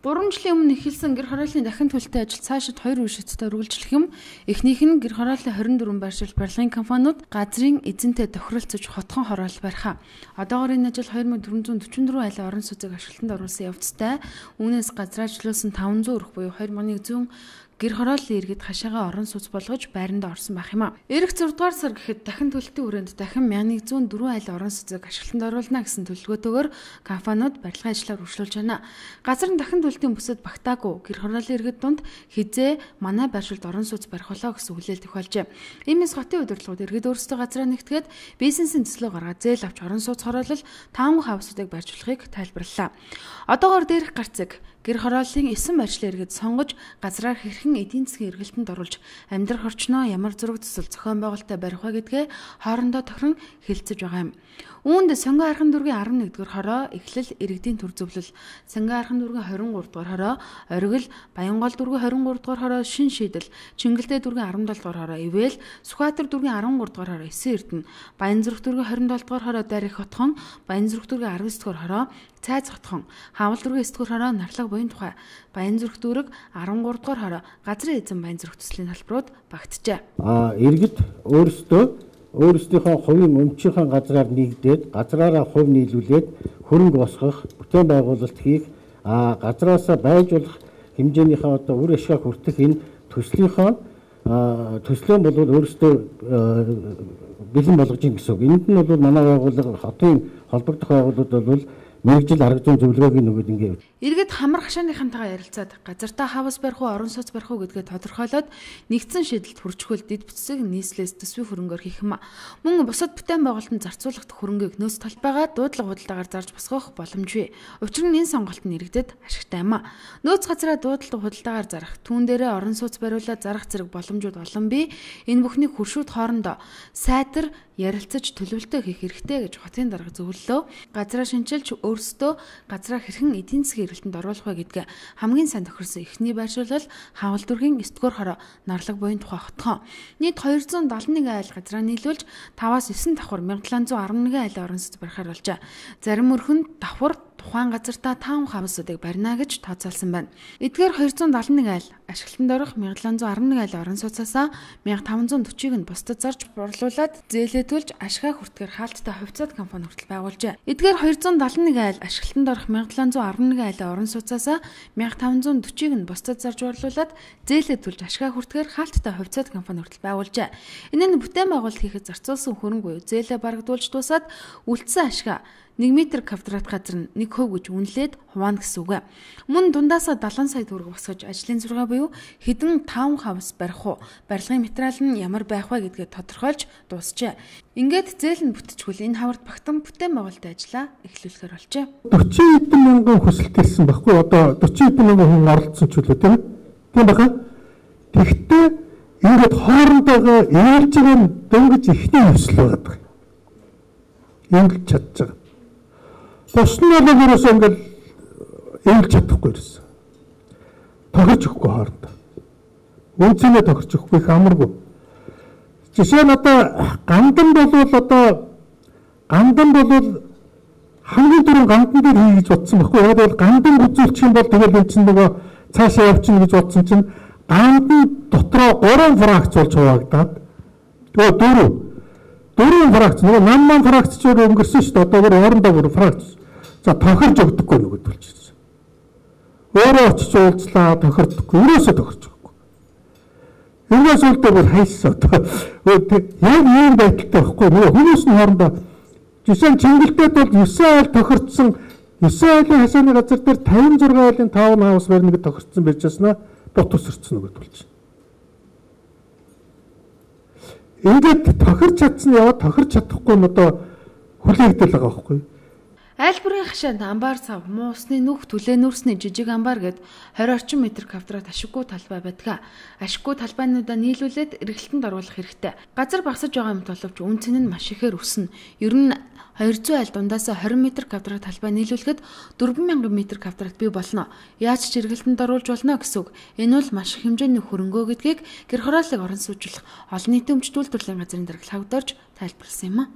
3 жилийн өмнө эхэлсэн гэр хорооллын дахин төлөлтийн ажил цаашид 2 үе шаттай үргэлжлэх юм. Эхнийх нь гэр хорооллын 24 байршил барилгын компаниуд газрын эзэнтэй тохиролцож хотхон хороол барих. Одоогоор энэ ажил 2444 айлын орон сууцыг ашиглалтанд оруулсан явцтай. Үүнээс газраа ажилуулсан 500 өрх буюу 2100 гэр хорооллын иргэд хашаагаа орон сууц болгож байранд орсон байх юм а. Ирэх 6 дугаар сар гэхэд дахин төлөлтийн хүрээнд дахин 1104 айл орон сууцыг ашиглалтанд оруулна гэсэн төлөвлөгөөтэйгээр компаниуд барилгын ажлаа үргэлжлүүлж байна. Газар нь дахин төлөлтийн бүсэд багтаагүй гэр хорооллын иргэд дунд хизээ манай байршилд орон сууц барих болоо гэсэн хүлээлт тохиолжээ. Иймээс хотын удирдлагууд иргэд өөрсдөө газраа нэгтгээд бизнесийн төслөө гаргаад зээл авч орон сууц хороолол таамаг хавсуудыг барьж болохыг тайлбарллаа. Одоогоор дээрх гарцыг гэр хорооллын 9 байршлын иргэд сонгож газраар хэрхэн эдийн засгийн эргэлтэнд оруулж амьдрах орчноо ямар зураг төсөл зохион байгуулалттай барих вэ гэдгээ хоорондоо тохирон хэлцэж байгаа юм. Үүнд Сонгон архан дүүргийн 11-р хороо эхлэл иргэдийн төр зөвлөл, Сонгон архан дүүргийн 23-р хороо оргил, Баянгол дүүргийн 23-р хороо шин шийдэл, Чингэлдээ дүүргийн 17-р хороо ивэл, Сүхбаатар дүүргийн 13-р хороо Эсэн Эрдэнэ, Баянзүрх дүүргийн 27-р хороо Дарих хотхон, Баянзүрх дүүргийн 19-р хороо Цайз хотхон, Хавал дүүргийн 9-р хороо Нарлаг буян тухай, Баянзүрх дүүрэг 13-р хороо газрын эзэн Баянзүрх төслийн талбарууд багтжээ. Иргэд өөрсдийнхөө хувийн өмчийнхээ газраар нэгдээд газраараа хувь нийлүүлээд хөрөнгө босгох, бүтээн байгуулалт хийх, газраасаа байж болох хэмжээнийхээ одоо үр ашгаа хүртэх энэ төслийнхөө төслөө бол өөрсдөө бэлэн болгож ийн гэсэн үг. Энд нь бол манай байгууллага хотын холбогдох байгууллагууд бол мэргэжил арга зүйн зөвлөгөөг нөгөөд ингэ. Иргэд хамар хашааныхантайгаа ярилцаад газартаа хавс барих уу, орон сууц барих уу гэдгээ тодорхойлоод нэгдсэн шийдэлд хүрчхөл дэд бүтцийг нийслээс төсвийн хөрөнгөөр хийх юм. Мөн бусад бүтээн байгуулалтанд зарцуулах хөрөнгийг нөөц талбайгаа дуудлага худалдаагаар зарж босгох боломжгүй. Учир нь энэ сонголт нь иргэдэд ашигтай юм. Нөөц газраа дуудлага худалдаагаар зарах, түүн дээрээ орон сууц бариулаад зарах зэрэг боломжууд олон бий. Энэ бүхнийг хөршүүд хоорондоо сайтар ярилцаж төлөвлөлтөө хийх хэрэгтэй гэж хотын дарга зөвлөлөө. Газраа шинчилж өөрсдөө газраа хэрхэн эдийн засгийн эргэлтэнд оруулах вэ гэдгээ хамгийн сайн тохирсон эхний байршуулал Хавал дүүргийн 9-р хороо Нарлаг буян тухай хотхон. Нийт 271 айл газраа нийлүүлж 5-аас 9 давхар 1711 айлын орон сууц барихаар болжээ. Зарим өрхөнд давхар тухайн газартаа таун хавсуудыг барина гэж тооцоолсон байна. Эдгээр 271 айл ашиглалтанд орох 1711 айл орон сууцаасаа 1540-ыг нь бусдад зарж борлуулад зээлээ төлж ашгаа хүртэхээр хаалттай хувьцаат компани хүртэл байгуулжээ. Эдгээр 271 айл ашиглалтанд орох 1711 айлын орон сууцаасаа 1540-ыг нь бусдад зарж борлуулад зээлээ төлж ашгаа хүртэхээр хаалттай хувьцаат компани хүртэл байгуулжээ. Энэ нь бүтээн байгуулалт хийхэд зарцуулсан хөрөнгө буюу зээлээ барагдуулж дуусаад үлдсэн ашгаа 1 метр квадрат газар нь 1% гэж үнэлээд хуваана гэсэн үг. Мөн дундаасаа 70 сая төгрөг босгож ажлын зургаа буюу хэдэн таун хавс барих уу, барилгын материал нь ямар байх вэ гэдгээ тодорхойлж дуусчээ. Ингээд зээл нь бүтчихвэл энэ хаварт багтан бүтээн байгуулалтын ажлаа эхлүүлэхээр болжээ. 40 хэдэн мянган хүсэлт ирсэн байхгүй одоо 40 хэдэн мянган хүн оролцсон ч үлээ тийм ээ. Тийм баха. Тэгэхдээ ингээд хоорондоогоо ээлж байгаа нь дөнгөж эхний ёслол байгаа. Эвлэж чадж байгаа. Бус нь бол ерөөсөө ингээл эвлэж чадахгүй ирсэн. Тохирч өгөхгүй хоорондоо. Үнцэнээ тохирч өгөхгүй их амаргүй. Жишээ нь одоо гандан болвол хамгийн түрүүн гандан дээр хий гэж бодсон байхгүй. Яг бол гандан үзүүлчих юм бол тэгэл энэ чинь нөгөө цаашаа явчихна гэж бодсон чинь гандан дотроо 3 фракц болж хуваагдаад тэгээ дөрвөн фракц нөгөө нам фракц ч өөр өнгөрсөн шүү дээ. Одоо бүр хоорондоо бүр фракц. За тохирж өгдөггүй нөгөөд болчихсон. Өөрөө очиж уулзлаа тохирдохгүй. Ерөөсөө тохирч өгөхгүй. Юугаас үлдээ бүр хайсаа. Яг ийм байдалтай байхгүй. Нөгөө хүмүүс нь хоорондоо жишээ нь Чингэлдээд бол 9 айл тохирдсон 9 айлын хашааны газар дээр 56 айлын таун хаус барина гэж тохирдсон байж байснаа бот өсөрцөн нөгөөд болчихсон. Ингээд тохирч чадсан яваад тохирч чадахгүй нь одоо хүлээгдэл байгаа байхгүй. Айл бүрийн хашаанд амбар цав, муу усны нүх, түлээ нүүрсний жижиг амбар гэд 20 орчим метр квадрат ашиггүй талбай байдаг. Ашиггүй талбайнуудаа нийлүүлээд эргэлтэнд оруулах хэрэгтэй. Газар багасж байгаа юм боловч үнэ цэн нь маш ихээр өснө. Ер нь 200 айл дундаасаа 20 метр квадрат талбай нийлүүлэхэд 4000 метр квадрат бий болно. Яаж ч эргэлтэнд оруулж болно гэсэн үг. Энэ бол маш их хэмжээний хөрөнгөө гэдгийг гэр хорооллыг орон суучлах олон нийтийн өмч үйлдвэрлэлийн газрын дарга Лхагвдорж тайлбарласан юм а.